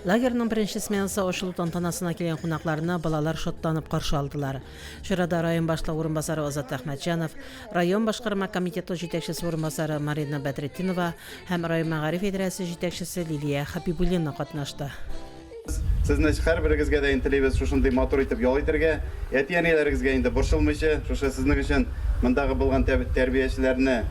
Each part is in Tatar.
Лагерьның беренче сменасы ачылу тантанасына килгән кунакларны балалар шатланып каршы алдылар. Чарада район башлыгы урынбасары Азат Әхмәтҗанов, район башкарма комитеты җитәкчесе урынбасары Марина Бәдретдинова һәм район мәгариф идарәсе җитәкчесе Лилия Хәбибуллина катнашты. Сезне һәрберегезгә дә инде телибез шушындый матур итеп ял итәргә. Әти-әниләрегезгә инде борчылмыйча, шушы сезнең өчен мондагы булган тәрбиячеләрне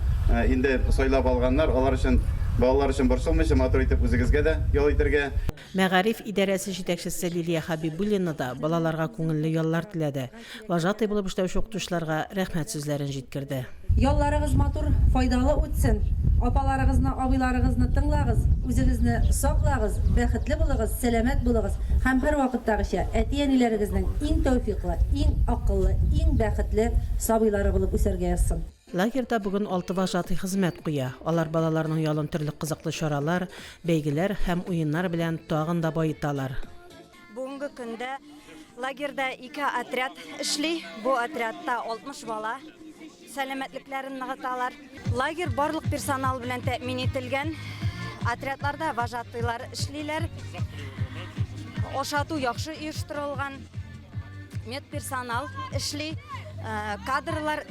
инде сайлап алганнар, алар өчен, балалар өчен борчылмыйча, матур итеп үзегезгә дә ял итәргә. Мәгариф идарәсе җитәкчесе Лилия Хәбибуллина да балаларга күңелле яллар теләде. Вожатый булып эшләүче укытучыларга рәхмәт сүзләрен җиткерде. Ялларыгыз матур, файдалы үтсен. Апаларыгызны, абыйларыгызны тыңлагыз, үзегезне саклагыз, бәхетле булыгыз, сәламәт булыгыз һәм һәрвакыттагыча әти-әниләрегезнең иң тәүфыйклы, иң акыллы, иң бәхетле сабыйлары булып үсәргә язсын. Лагерьда бүген алты вожатый хезмәт куя. Алар балаларның ялын төрле кызыклы чаралар, бәйгеләр һәм уеннар белән тагын да баеталар. Бүгенге көндә лагерьда ике отряд эшли. Бу отрядта 60 бала сәламәтлекләрен ныгыталар. Лагерь барлык персонал белән тәэмин ителгән. Отрядларда вожатыйлар эшлиләр. Ашату яхшы оештырылган. Медперсонал эшли. Э, кадрлар,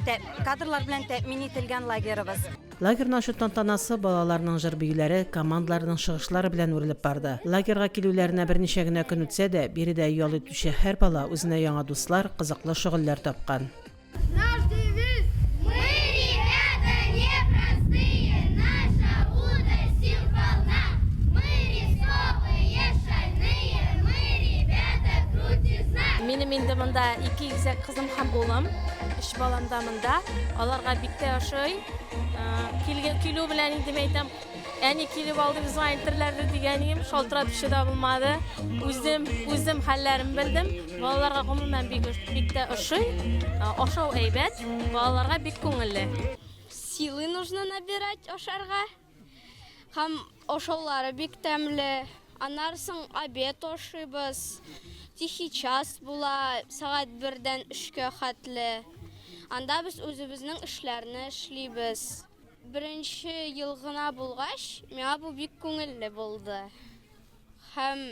кадрлар белән тәэмин ителгән лагерыбыз. Лагерьны ачу тантанасы балаларның җыр-биюләре, командаларның чыгышлары белән үрелеп барды. Лагерьга килүләренә берничә генә көн үтсә дә, биредә ял итүче һәр бала үзенә яңа дуслар, кызыклы шөгыльләр тапкан. Наш девиз, Мы, ребята, не простые, наша удаль сил полна. Мы рисовые, шальные, мы, ребята, крутизна. Минем инде монда ике игезәк кызым һәм улым, өч балам да монда. Аларга бик тә ошый. Килгән килү белән инде мин әйтәм, әни килеп алды безнең әйтерләрде дигән идем, шалтыратучы да булмады. Үзем, үзем хәлләрен белдем. Балаларга гомумән бик бик тә ошый. Ашау әйбәт, балаларга бик күңелле. Силы нужно набирать ашарга. Һәм ашаулары бик тәмле. Аннары соң обед ашыйбыз. Тихий час була, сәгать бердән өчкә хәтле. Анда без үзебезнең эшләрне эшлибез. Беренче ел гына булгач, миңа бу бик күңелле булды. Һәм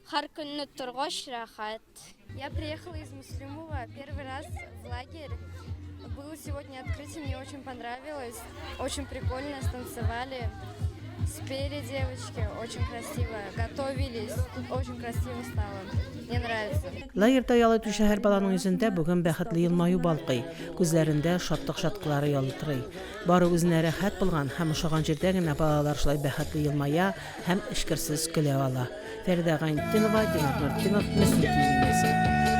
һәр көнне торгач рәхәт. Я приехала из Муслюмова первый раз в лагерь. Было сегодня открытие, мне очень понравилось. Очень прикольно станцевали. Спели девочки, очень красиво. Готовились, очень красиво стало. Мне нравится. Лагерьда ял итүче һәр баланың йөзендә бүген бәхетле елмаю балкый, күзләрендә шатлык чаткылары ялтырый. Бары үзенә рәхәт булган һәм ошаган җирдә генә балалар шулай бәхетле елмая һәм эчкерсез көлә ала. Фәридә Гайнетдинова, Динар Нуртдинов, Мөслим телевидениесе.